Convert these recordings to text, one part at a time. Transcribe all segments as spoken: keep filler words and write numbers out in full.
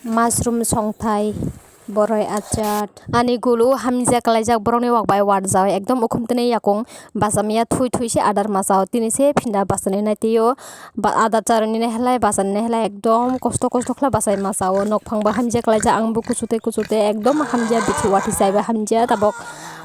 Mushroom songthai, boroi achar. Ani gulu hamjak kalaijak borokni wak bai warjak. Ekdom ukhum tini yakung bachamiya thui thui se adar masa o. Tini se phinda bachani nai twi o. Ba-, adar charwni nai halai bachani nai halai ekdom kosto kosto khlai bachai masa o. Nokphang bo hamjak kalaijak, ang bo kuchuk tei kuchuk tei ekdom hamjak, bithi wathi chai bo hamjak, tabok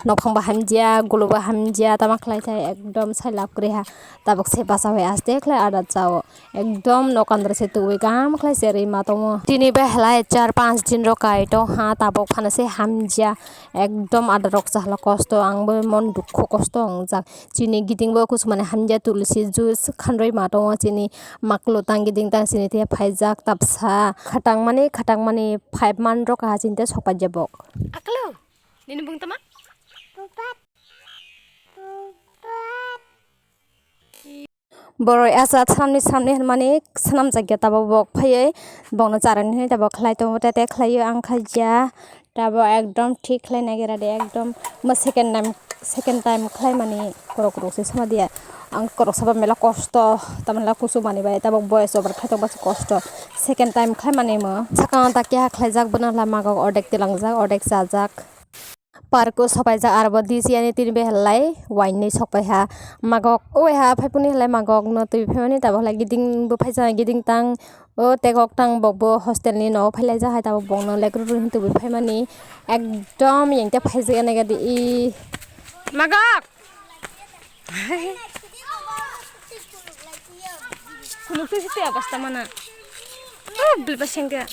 nokphang bo hamjak, gulu bo hamjak, tamo khlai thai ekdom sai lab kwrwi ha. Tabok se bacha bai aste khlai adar cha o. Ekdom nokandra se tubui kaham khlai cherwi ma tongo. Tini bai halai char panch din rok kai tong ha, tabok phano se hamjak. Ekdom adar rok cha hala kosto, ang bo mon dukho kosto wngjak. Chini giding bo kuchuk mani hamjak, tulsi juice khanrwi ma tongo, chini maklo tang giding tang chini tei phaijak tabsa. Khatang mani, khatang mani five month rok kaha chini tei sok paijak bok. Aklo, nini bung tama? Boroi achar swnamni swnamni hinmani swnamjakya tabok bok phaiwi bokno charwni hinwi tabok khlai tongo, tete khlaiwi ang khaijak tabok ekdom thik khlai naigra de ekdom mo second time, second time khlaimani korok korok se swnamdiya ang korok saba mela kosto tamla kuchuk mani bai tabok voice over khlai tongba se kosto second time khlaimani mo sakang ta keha khlaijak bono la magok ordek tilangjak ordek chajak. Park o sopaijak, aro bo D C ani tini bai halai wainwi sokpaiha. Magok o hai ha phaiphuni halai magok no twi phaimani, tabok halai giding bo phaijak, giding tang o tegok tang bok bo hostel ni nogo phailaijak hai, tabok bokno lekro rwui tubui phaimani. Ekdom yang khe phaijak ya naikha di i magok. Kuluk twi se tei obostha mana. O bliba sengkhe.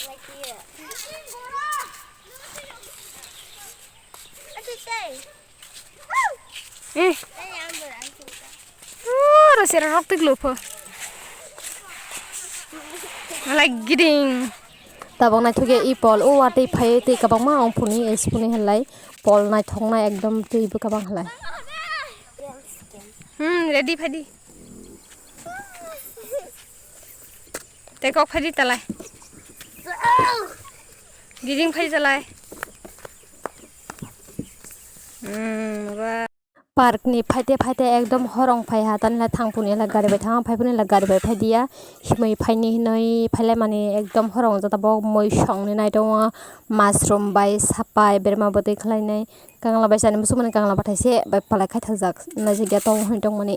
Eh. Pura sera rok tik lupho. Malai giding. Tabok naithok ya i pol o watwi phaiwi twi kwbangma ongphuni, eskuni halai pol naithoknai ekdom twi bwkha bang halai. Hmm, ready phaidi. Tei kok phaidi talai. Giding phaidi talai. Hmm, ba. Park ni phaite phaite ekdom horong phai ha, tani le thangphuni le gari bai thang, phaiphuni le gari bai phaidiya. Himwi phaini hinwi phailaimani ekdom horong jata bo mui songni nai tongo. Mushroom bai sapai berma bwtwi khlainai. Kangla bai chani muchungmani kangla bathai se bai palai khaithajak, naijak ya tong hwnwi tongmani.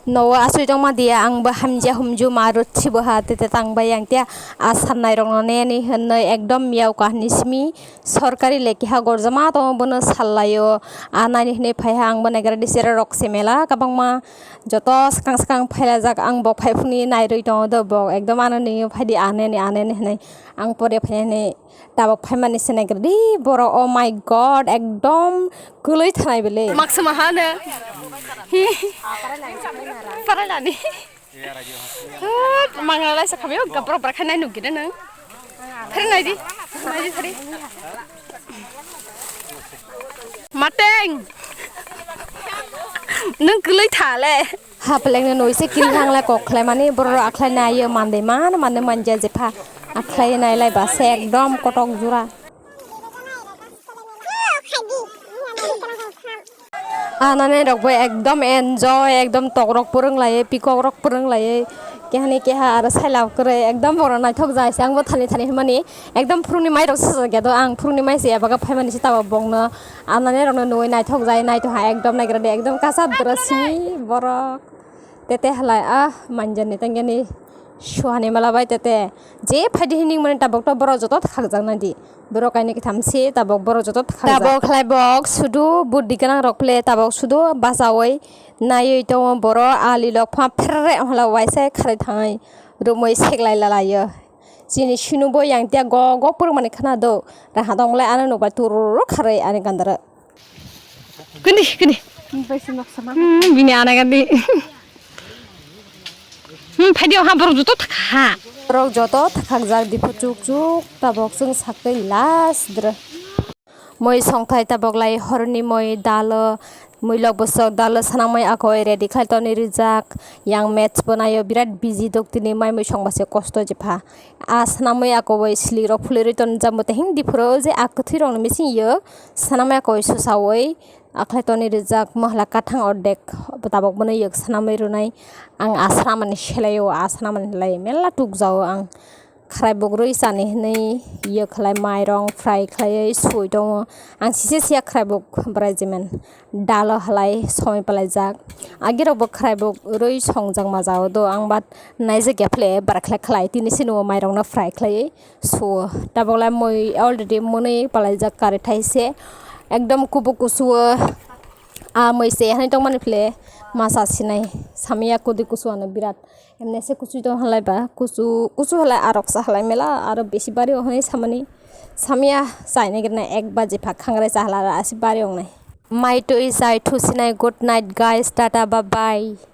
Nogo asui tongma diya, ang bo hamya humju ma rwthibo ha, tete tang bai yang tia a sannai rokno neni hwnwi ekdom miyau kahni simi sorkari le keha gorjama tongo, bono sallaio. A naini hwnwi phaiha, ang bo naigra di, chera rok se mela kwbangma, joto swkang swkang phailajak, ang bo phaiphuni nairwi tongo do, bo ekdom ano nini phaidi, aneni aneni hwnwi ang pore phainani. Tabok phaimani se naigra di borok, oh my God, ekdom kwlwi thanai bele. Maksima hano. Paralani. Hut, mangla lai sakhabi, oh, gabrok brakha nai nugide nang. Pheri nai di. Nai di pheri. Mateng. Nung kwlwi thale. Hapleng no noise kiri hangla kok khlaimani borok akhlai nai yo mande man mande manja jepha akhlai nai lai ba se ekdom kotok jura. Anane rok bo ekdom enjoy, ekdom tok rok purung lai, pikok rok purung lai, kehani keha aro sailab kwrwi ekdom borok naithok jai se ang bo thani thani hwnmani. Ekdom phurungni mai rok sajak ya do, ang phurungni mai se eba khe phaimani se tabok bokno anane rokno nugwi naithok jai, naithok hai ekdom naigra de ekdom kasa dura simi borok tete halai ah manjani tengeni suhani mala bai tete je phaidi hinwi mani tabok to borok joto thakjak nai di borok kainwi kitham se tabok borok joto thakjak. Tabok khlai bok sudu buddi gwnang rok le tabok sudu bachaui naiwi tongo borok ali lok pha pherre hala waisa kharwi thangwi rumwi seklai lalaio. Chini sinu bo yang tia go go purmani khna do. Raha dong le ano nokbar turu kharwi ani gandara. Kuni, kuni. Bai se noksa ma. Hmm, bini ana gandi. Hmm, phaidi ha borok joto thakha. Borok joto thakjak diphu chuk chuk tabok chwng sakwi last dra. Moi songthai tabok lai horni moi dalo, moi lok bwswk dalo swnamwi akoi ready khai tonwi rijak. Yang match bo naio birat busy dok tini mai moi songba se kosto jepha. A swnamwi akoi sli rok phulirwi tonjak bo tehing diphuru je a kwthwi rokni bising yo swnamwi akoi susawi Akhlai toni rijak mohla kathang ordek tabok bono yok sanamwi rwnai. Ang asramani selaio, asramani lai mela tukjao ang. Khwraibuk rwi chani hwnwi yok khlai mairong fry khlaiwi sui tongo. Ang sise siya khwraibuk bwraijimen dalo halai somoi palaijak. Agirokbo khwraibuk rwi songjak majao do ang bat naijak ya phle bwrwkhlai khlai tini sini o mairokno fry khlaiwi suo. Tabok lai mui already mwnwi palaijak kari thaise. Ekdom kubuk kusuo. A mui se hani tongmani phle masa sinai. Samya kudi kusuo ano birat. Emne se kusu tong halai ba. Kusu, kusu halai arok sa halai mela. Aro besi bari o hani samani. Samya saini gina ek baji phak khangrai sa hala asi bari ongnai. Mai tui sai thusinai. Good night guys. Tata bye bye.